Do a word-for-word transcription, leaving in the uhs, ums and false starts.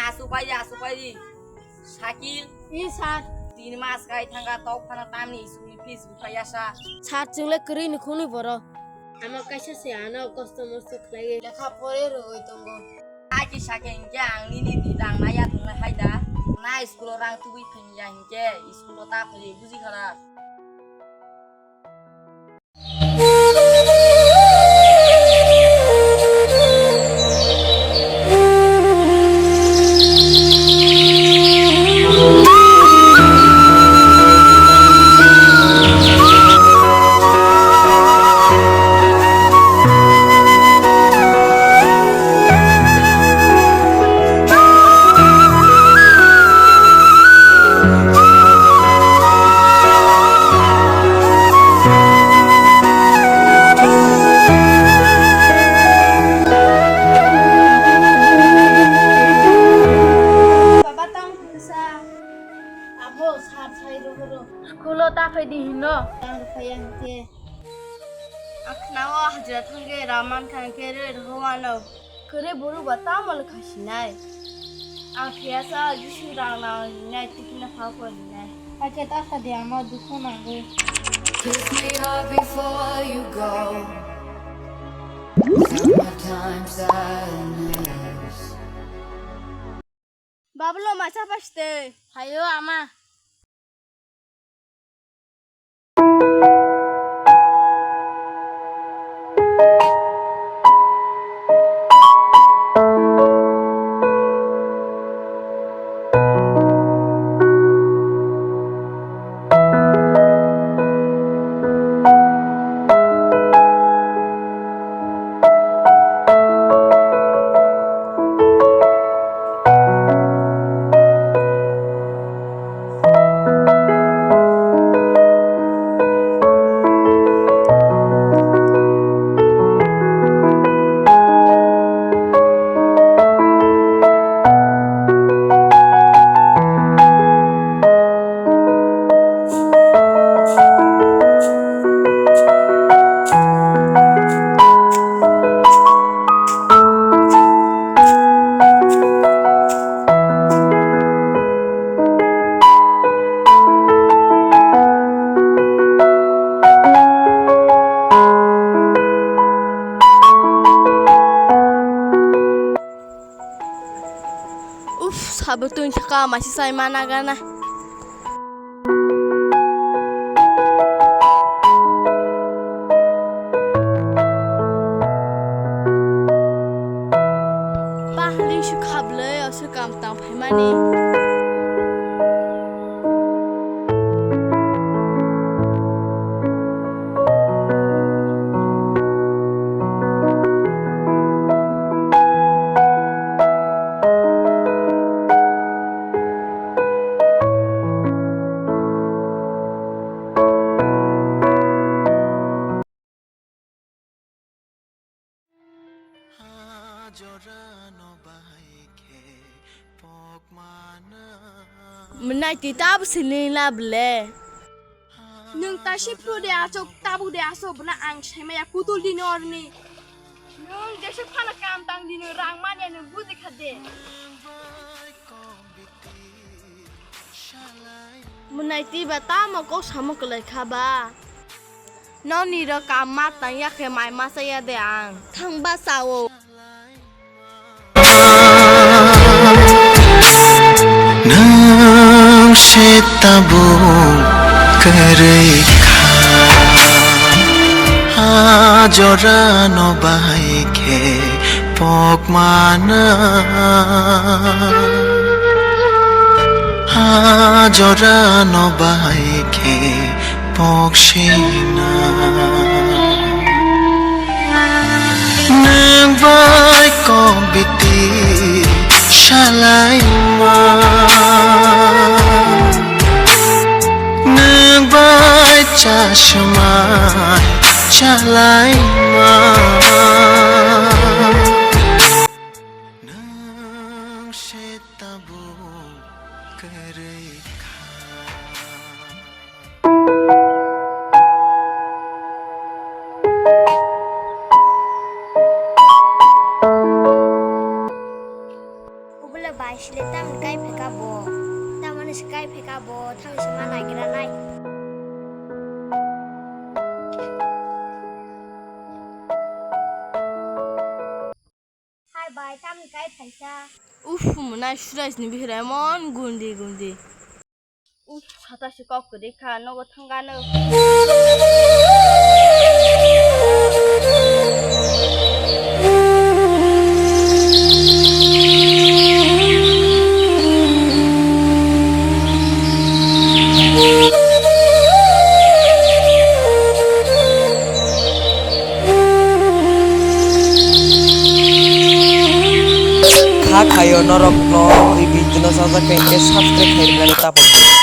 Asuk pai di, asuk pai di. Sakil. I sir. Tin mas kai thangkha tok phano tamni school ni fees bukhai ya sa. Sir, chwng le kwrwi ni khunui borok. Ama kaisa se ano kosto mosto khlaiwi lekha pore rwui tongo. Aki sakhe hinkhe ang nini di rang naya tongnai hai da. Na school o rang tubui phaiya hinkhe school o ta phaiwi buji khana. Baba, tamo kisa. Abo, sir, sai rw rw. School o ta phai di hino. Tang phai ang te. Ang khna o hajra thang khe, raman thang khe, re rw ano. Kwrwi buru ba tamo le khasinai. Ang phiya sa Jisu rang nang nai tikna pha ko nai. Hakhe ta sa de ama dukhu nango. Kiss me hard before you go. Sometimes I miss. Bablo macha paste. Hayo ama. Uff, sabo twi thaka maisi sai mana gana. Pahli sukhablei osu kam tang phaimani. Mwnai twi tabuk sini la ble. Nwng taisi phuru de achuk, tabuk de achuk, bwna ang saimaya kutul dini orni. Nwng jesuk phano kam tang dini rang manya nwng buji kha de. Mwnai twi ba tamo kok samo kwlai kha ba. Nokni rok kam ma tang ya khe mai ma cha ya de ang. Thang ba cha o. Nwng se tabuk kwrwi kha. Ha jora no bahai khe pok mana. Ha jora no bahai khe pok sina. Nwng Nwng bai kok biti salaima, nwng bai chasma chalaima, nwng se tabuk kwrwi kha. Ubula bai sile tamni kai pheka bo. Tamani se kai pheka bo, thang se ma naigra nai. Hai bai, tamni kai phaisa? Uff, mwnai Suraj ni bihira emon gundi gundi. Uff, sata se kok kwrwi kha, nogo thangano. Kha khaio norok no, i video no sajak khe subscribe khairwknani ta pokdi.